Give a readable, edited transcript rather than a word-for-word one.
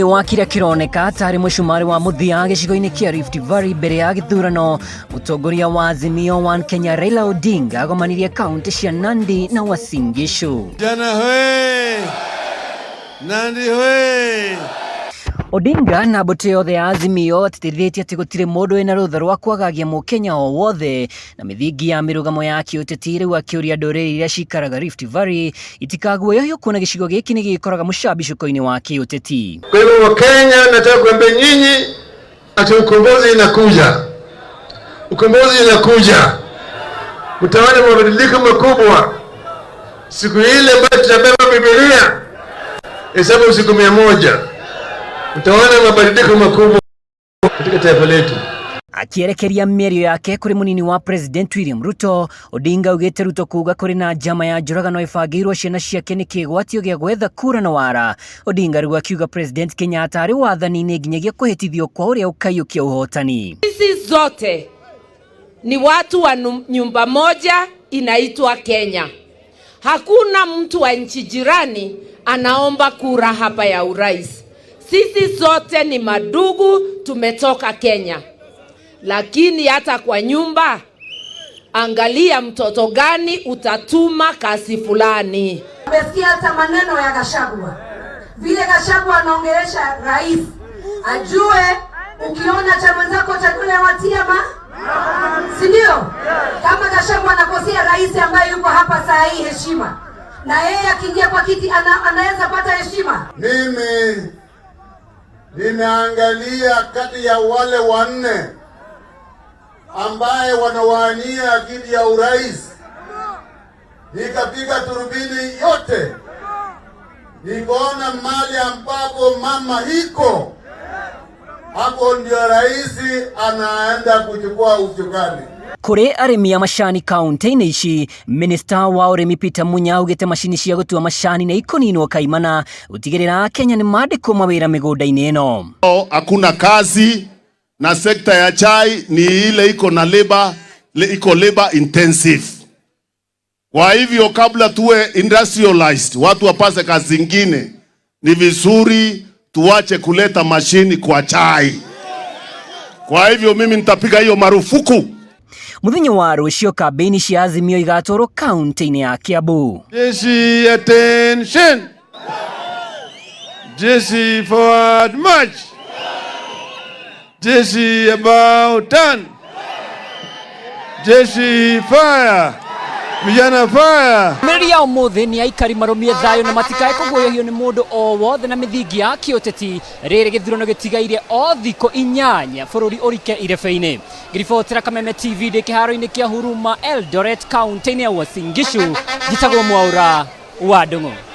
Thĩinĩ wa kĩrĩa kĩroneka tarĩ mũcumarĩ wa mũthia gĩcigo-inĩ kĩa Rift Valley mbere ya gĩthurano, mũtongoria wa Azimio One Kenya Raila Odinga agomanirie kaunti cia Nandi na Uasin Gishu. Jana hoe! Nandi hoe! Odinga na mbũtũ yothe ya Azimio atĩtĩrithĩtie atĩ gũtirĩ mũndũ wĩna rũtha rwa kwagagia mũkenya o wothe na mĩthingi ya mĩrũgamo ya kĩũteti, rĩu akĩũria ndũrĩrĩ iria cikaraga Rift Valley itikaguoyohio kuona gĩcigo gĩkĩ nĩ gĩkoraga mũcambicũko-inĩ wa kĩũteti. Kwa hivyo Wakenya, nataka kuambia nyinyi ati ukombozi inakuja, ukombozi inakuja, mtaona mabadiliko makubwa siku ile ambayo tutabeba Biblia hesabu siku 100, mtaona mabadiliko makubwa katika taifa letu. Akĩerekeria mĩario yake kũrĩ mũnini wa President William Ruto, Odinga augĩte Ruto kuga kũrĩ na njama ya njũragano ĩbangĩirwo ciana ciake nĩ kĩgwatio gĩa gwetha kura na wara. Odinga rĩu akiuga President Kenyatta arĩ wathani-inĩ nginyagia kũhĩtithio kwa ũrĩa ũkaiyũkia ũhotani. Sisi zote ni watu wa nyumba moja inaitwa Kenya. Hakuna mtu wa nchi jirani anaomba kura hapa ya urais. Sisi zote ni madugu, tumetoka Kenya. Lakini hata kwa nyumba, angalia mtoto gani utatuma kazi fulani. Umesikia hata maneno ya Gachagua, vile Gachagua anaongelesha rais, ajue ukiona cha mwenzako chakula watia ma, si ndio? Kama Gachagua anakosea rais ambaye yuko hapa saa hii heshima, na yeye akiingia kwa kiti anaweza pata heshima. Mimi nimeangalia kati ya wale wanne ambaye wanawania kiti ya urais, nikapiga turubini yote, nikaona mahali ambapo mama iko hapo ndio rais anaenda kuchukua usukani. Kũrĩ arĩmi a macani kaunti-inĩ ici, minista wa ũrĩmi Peter Munya augĩte macini cia gũtua macani nĩ ikũninwo kaimana gũtigĩrĩra Akenya nĩ mandĩkwo mawĩra mĩgũnda-inĩ ĩno. Hakuna kazi na sekta ya chai ni ile iko na labor, iko labor intensive. Kwa hivyo kabla tuwe industrialized, watu wapase kazi zingine, ni vizuri tuache kuleta mashini kwa chai. Kwa hivyo mimi nitapiga hiyo marufuku. Mũthenya wa rũciũ kambĩini cia Azimio igatwarwo kaunti-inĩ ya Kiambu. Jeshi attention! Jeshi forward march! Jeshi about turn! Jeshi fire! Vijana fire! Ndũmĩrĩri ya ũmũthĩ nĩ aikari marũmie thayũ na matikae kũguoyohio nĩ mũndũ o wothe na mĩthingi ya kĩũteti, rĩrĩ gĩthurano gĩtigaire o thikũ 8 bũrũri ũrike irebe-inĩ. Ngĩribotera Kameme TV ndĩ kĩharo-inĩ kĩa Huruma, Eldoret, kaunti-inĩ ya Uasin Gishu, njĩtagwo Mwaura wa Ndung'u.